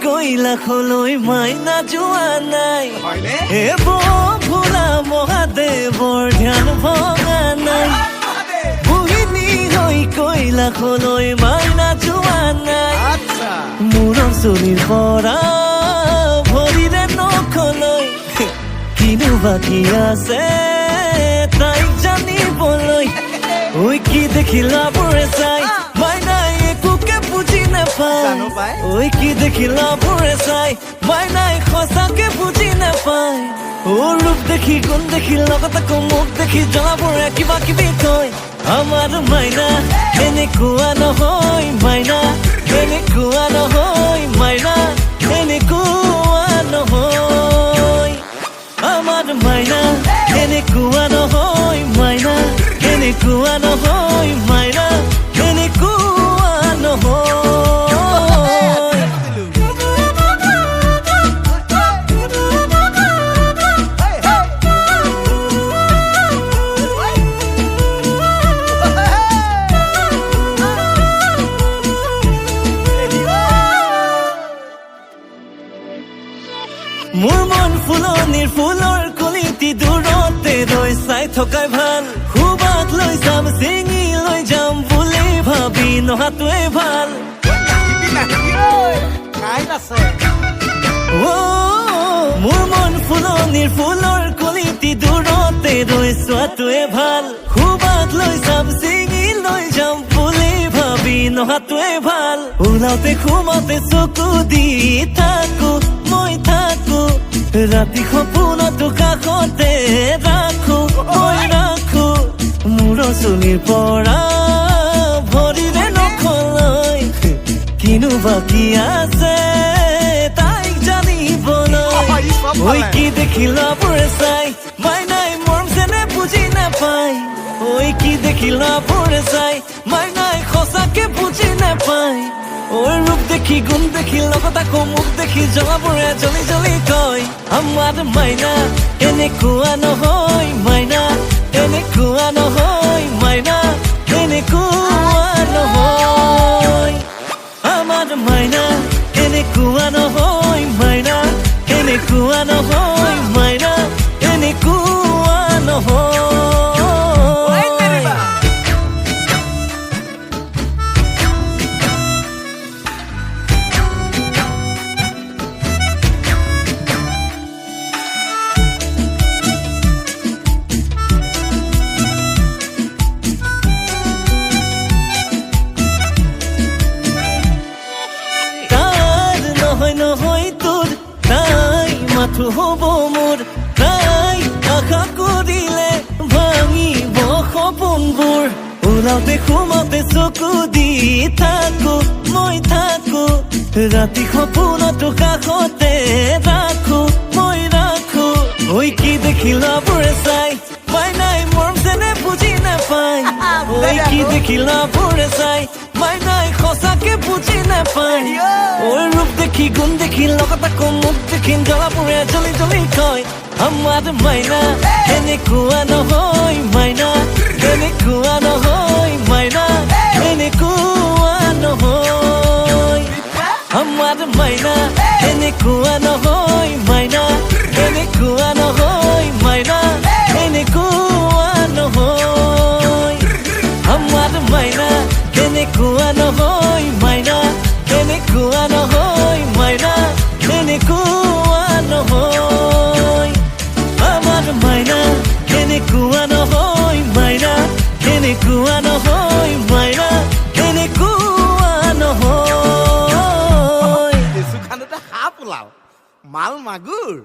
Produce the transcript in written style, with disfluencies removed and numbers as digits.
কৈলাসলৈ মাইনা যোৱা নাই। হয়নে? হে ভোলা মহাদেৱৰ ধ্যান ভঙা নাই। মোহিনী হৈ কৈলাসলৈ মাইনা যোৱা নাই। মূৰৰ চুলিৰ পৰা ভৰিৰে নখলৈ কিনো বাকী আছে তাইক জানিবলৈ? ঐ, কি দেখিলা বোৰে চাই মাইনাই একোকে বুজি নাপায়। জানো পাই। ঐ, কি দেখিলা বোৰে চাই মাইনাই সঁচাকে বুজি নাপায়। অ, ৰূপ দেখি, গুণ দেখি, লগত আকৌ মুখ দেখি জ্বলাবোৰে কিবা কিবি কয়। আমাৰ মাইনা এনেকুৱা নহয়, মাইনা এনেকুৱা নহয়, মাইনা এনেকুৱা নহয়। আমাৰ মাইনা এনেকুৱা নহয়, মাইনা এনেকুৱা নহয়, মাইনা এনেকুৱা নহয়। মোৰ মন ফুলনিৰ ফুলৰ কলিটি দূৰতে ৰৈ চাই থকাই ভাল। সুবাস লৈ যাম, ছিঙি লৈ যাম বুলি ভাবি নহাটোৱে ভাল। অ, মোৰ মন ফুলনিৰ ফুলৰ কলিটি দূৰতে ৰৈ চোৱাটোৱে ভাল। সুবাস লৈ যাম, ছিঙি লৈ যাম বুলি ভাবি নহাটোৱে ভাল। ওলাওতে সোমাওতে চকু দি থাকো মই, থাকো। ৰাতি সপোনতো কাষতে ৰাখো মই, ৰাখো। মূৰৰ চুলিৰ পৰা ভৰিৰে নখলৈ কিনো বাকী আছে তাইক জানিবলৈ? ঐ, কি দেখিলা বোৰে চাই মাইনাই মৰম চেনে বুজি নাপায়। ঐ, কি দেখিলা বোৰে চাই মাইনাই সঁচাকে বুজি নাপায়। ঐ, ৰূপ দেখি, গুণ দেখি, লগত আকৌ মুখ দেখি জ্বলাবোৰে জ্বলি জ্বলি কয়, আমাৰ মাইনা এনেকুৱা নহয়, মাইনা এনেকুৱা নহয়, মাইনা এনেকুৱা নহয়। আমাৰ মাইনা এনেকুৱা নহয়, মাইনা এনেকুৱা নহয়, মাইনা এনেকুৱা নহয়। তাৰ নহয়, নহয় তোৰ, তাই মাথো হ'ব মোৰ। তাই আশা কৰিলে ভাঙিব সপোনবোৰ। ওলাওতে সোমাওতে চকু দি থাকো মই, থাকো। ৰাতি সপোনতো কাষতে ৰাখো মই, ৰাখো। ঐ, কি দেখিলা বোৰে চাই মাইনাই মৰম চেনে বুজি নাপায়। ঐ, কি দেখিলা বোৰে চাই মাইনাই সঁচাকে বুজি নাপায়। ঐ, ৰূপ দেখি, গুণ দেখি, লগত আকৌ মুখ দেখি জ্বলাবোৰে জ্বলি জ্বলি কয়, আমাৰ মাইনা এনেকুৱা নহয়, মাইনা এনেকুৱা নহয়, মাইনা এনেকুৱা নহয়। আমাৰ মাইনা এনেকুৱা নহয়, মাইনা এনেকুৱা নহয়, মাইনা এনেকুৱা নহয়। আমাৰ মাইনা এনেকুৱা নহয়, মাইনা এনেকুৱা নহয়, মাইনা এনেকুৱা নহয়। আমাৰ মাইনা এনেকুৱা নহয়, মাইনা এনেকুৱা নহয়, মাইনা এনেকুৱা নহয়। কেঁচু খান্দোতে সাপ ওলাল, মাল মাগুৰ।